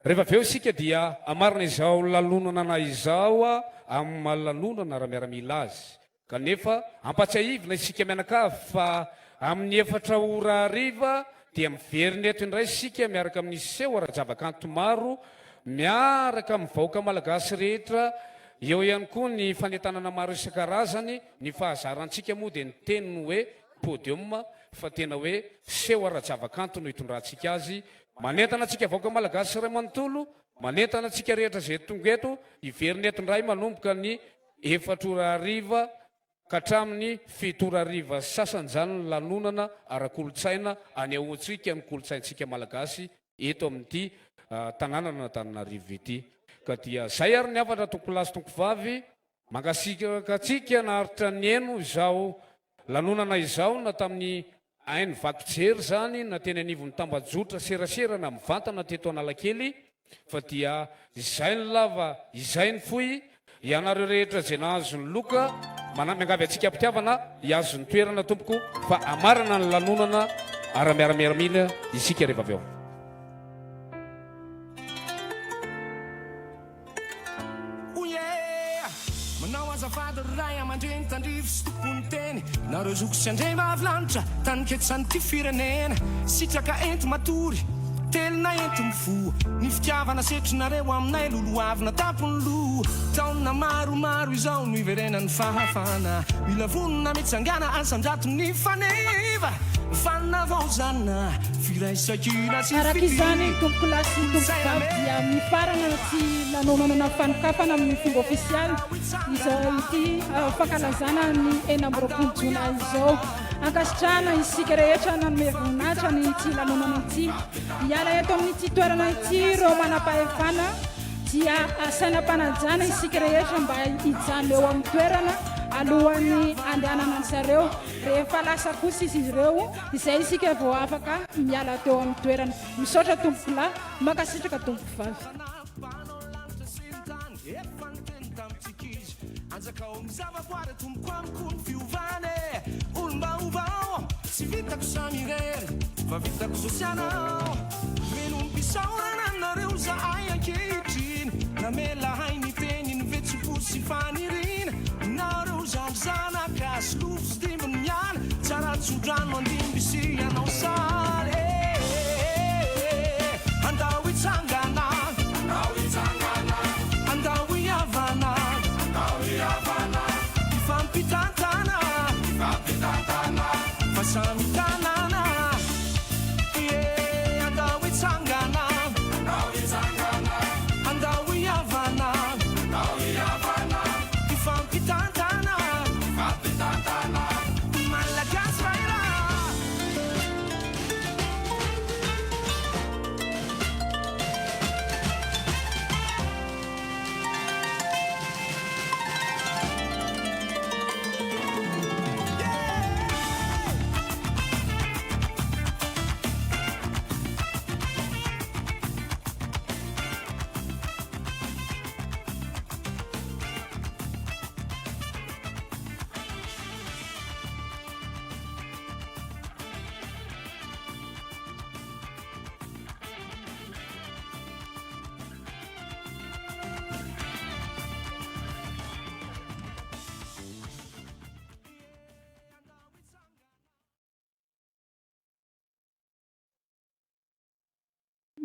Rehefa avy eo isika dia hamarana izao lalonanana izao amin'ny maha lanonana ara-miaramila azy. Kanefa ampatsiahivina isika mianakavy fa amin'ny 4 ora hariva dia miverina eto indray isika miaraka amin'ny seho ara-javakanto maro miaraka amin'ny vahoaka malagasy rehetra. Eo ihany koa ny fanentanana maro isan-karazany. Ny fahazarantsika moa dia ny teny hoe podium fa tena hoe seho ara-javakanto no hitondrantsika azy. Manentana antsika vahoaka Malagasy iray manontolo, manentana antsika rehetra izay tonga eto, hiverina eto indray manomboka ny 4 ora hariva ka hatramin'ny 7 ora hariva sy sasany izany ny lanonana ara-kolontsaina anehoantsika ny kolontsaintsika Malagasy eto amin'ity tanànan'Antananarivo ity. Ka dia izay ary ny hafatra tompokolahy sy tompokovavy. Mankasitraka antsika naharitra nihaino izao lanonana izao na tamin'ny haino vaky jery izany na teny anivon'ny tambajotra serasera na mivantana teto Analakely fa dia izay ny lava izay ny fohy, ianareo rehetra izay nahazo ny loka mana miangavy antsika am-pitiavana hihazo ny toerana tompoko fa hamarana ny lanonana ara-miaramiaramila isika rehefa avy eo. Oh yeah! Manao azafady ry ray aman-dreny tandrify sy tompon'ny teny Nareo zoky sy andriambavy lanitra taninketsan'ity firenena Sitraka enti-matory, telina enti-mifoha Ny fitiavana setrinareo aminay lolohavina tampon'ny loha Taona maromaro izao no iverenan'ny fahafahana Mila vonona mitsangana asandrato ny faneva Fanavaozana, firaisankina sy Araka izany, fitia tompokolahy sy tompokovavy dia mifarana sy lanonana fanokafana amin'ny fomba ofisialy izao ity fankalazana ny 26 jona izao. Ankasitrahana isika rehetra nanome voninahitra ny ity lanonana ity. Hiala eto amin'ity toerana ity ireo manam-pahefana dia asaina am-panajana isika rehetra mba hijanona eo amin'ny toerana alohan'ny handehanana an-dry zareo. Rehefa lasa kosa izy ireo, izay isika vao afaka miala teo amin'ny toerana. Misaotra tompokolahy, mankasitraka tompokovavy.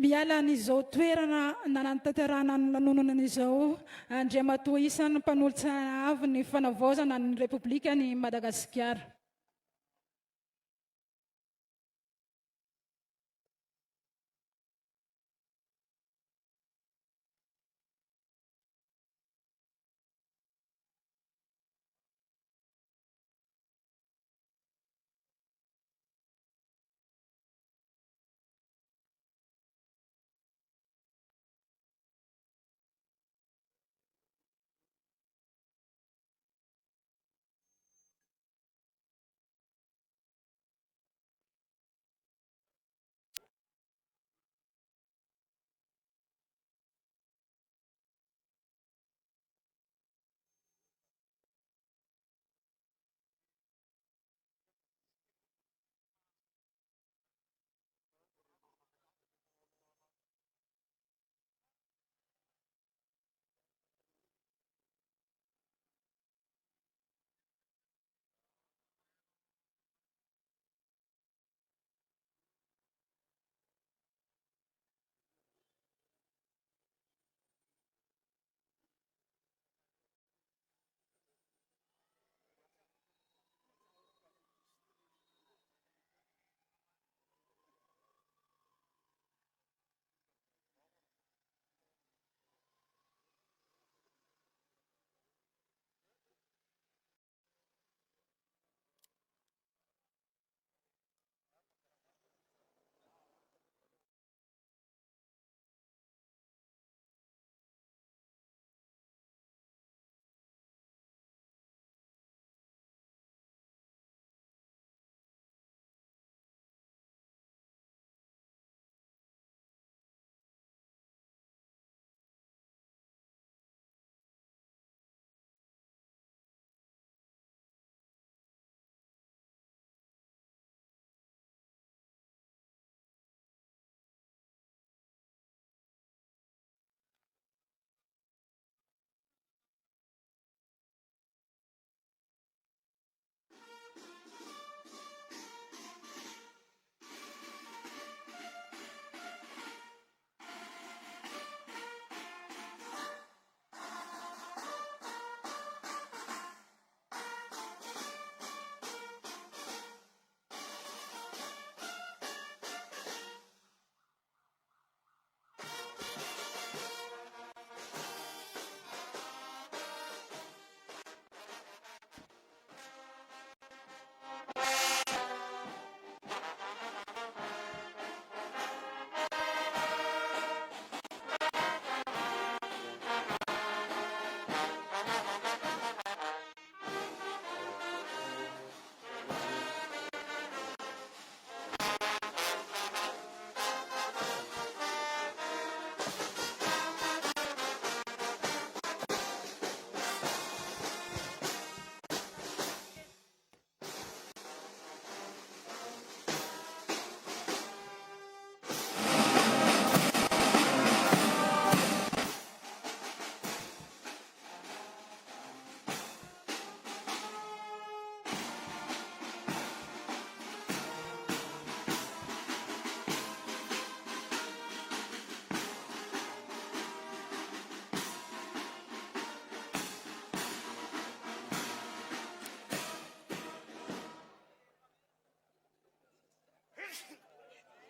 Miala an'izao toerana nanatanterahana ny lanonana izao Andriamatoa isany mpanolotsaina avo ny fanavaozana ny Repoblikan'i Madagasikara.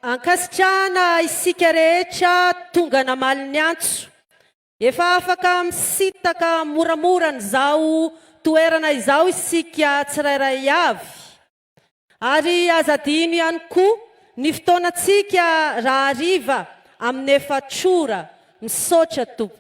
Ankasitrahana isika rehetra tonga namaly ny antso. Efa afaka misintaka moramora an'izao toerana izao isika tsirairay avy. Ary aza adino ihany koa ny fotoanantsika rahariva amin'ny efatr'ora. Misaotra tompoko.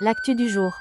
L'actu du jour.